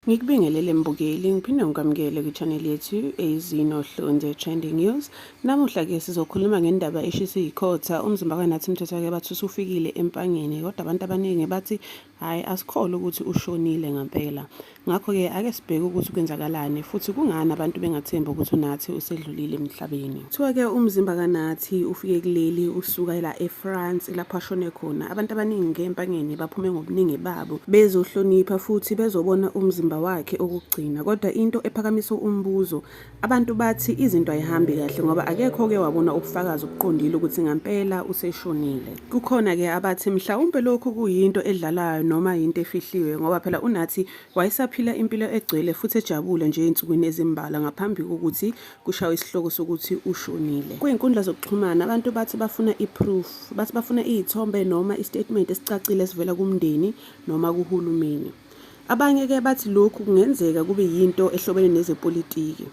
Ngikubingelele mbukeli, ngiphinde ngikwamukele kwi-channel yethu Ezinohlonze Trending News. Namuhla-ke sizokhuluma ngendaba eshisa iyikhotha. Umzimba kaNathi Mthethwa-ke bathi usufikile eMpangeni, kodwa abantu abaningi bathi hhayi asikholwa ukuthi ushonile ngampela. Ngakho-ke ake sibheke ukuthi kwenzakalani futhi kungani abantu bengathembi ukuthi uNathi usedlulile emhlabeni. Kuthiwa-ke umzimba kaNathi ufike kuleli usuka la eFrance lapho ashone khona. Abantu abaningi-ke eMpangeni baphume ngobuningi babo bezohlonipha futhi bezobona umzimba wakhe okokugcina. Kodwa into ephakamisa umbuzo, abantu bathi izinto ayihambi kahle ngoba akekho oke wabona ubufakazi obuqondile ukuthi ngampela useshonile. Kukhona-ke abathi mhlawumpe lokhu kuyinto edlalwayo noma yinto efihliwe ngoba phela uNathi wayesaphila impilo egcwele futhi ejabule nje ezinsukwini ezimbalwa ngaphambi kokuthi kushawe isihloko sokuthi ushonile. Kwizinkundla zokuxhumana abantu bathi bafuna i-proof, bathi bafuna iy'thombe noma isitatimende esicacile esivela kumndeni noma kuhulumeni. Abanye-ke bathi lokhu kungenzeka kube yinto ehlobene nezepolitiki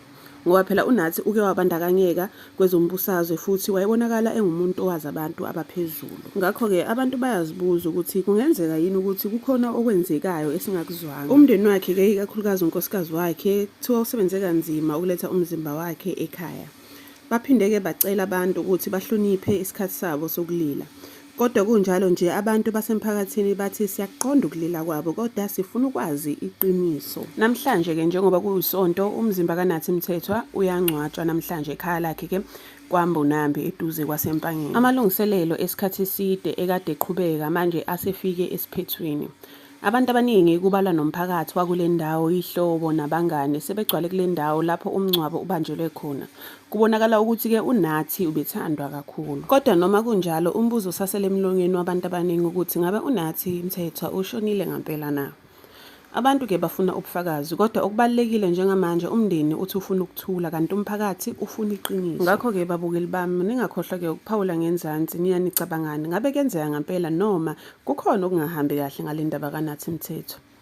ngoba phela uNathi uke wabandakanyeka kwezombusazwe futhi wayebonakala engumuntu owazi abantu abaphezulu. Ngakho-ke abantu bayazibuza ukuthi kungenzeka yini ukuthi kukhona okwenzekayo esingakuzwanga. Umndeni wakhe-ke ikakhulukazi unkosikazi wakhe kuthiwa usebenze kanzima ukuletha umzimba wakhe ekhaya. Baphinde-ke bacela abantu ukuthi bahloniphe isikhathi sabo sokulila. Kodwa kunjalo nje abantu basemphakathini bathi siyakuqonda ukulila kwabo kodwa sifuna ukwazi iqiniso. Namhlanje-ke njengoba kuyiSonto umzimba kaNathi Mthethwa uyangcwatshwa namhlanje ekhaya lakhe-ke kwaMbonambi eduze kwaseMpangeni. Amalungiselelo esikhathi eside ekade eqhubeka manje asefike esiphethweni. Abantu abaningi kubalwa nomphakathi wakule ndawo, ihlobo nabangani sebegcwale kule ndawo lapho umngcwabo ubanjelwe khona. Kubonakala ukuthi-ke uNathi ubethandwa kakhulu. Kodwa noma kunjalo umbuzo usasele emlonyeni wabantu abaningi ukuthi ngabe uNathi Mthethwa ushonile ngampela na? Abantu-ke bafuna ubufakazi kodwa okubalulekile njengamanje umndeni uthi ufuna ukuthula kanti umphakathi ufuna iqiniso. Ngakho-ke babukeli bami ningakhohlwa-ke ukuphawula ngenzansi nina nicabangani ngabe kuyenzeka ngampela noma Kukhona okungahambi kahle ngale ndaba kaNathi Mthethwa.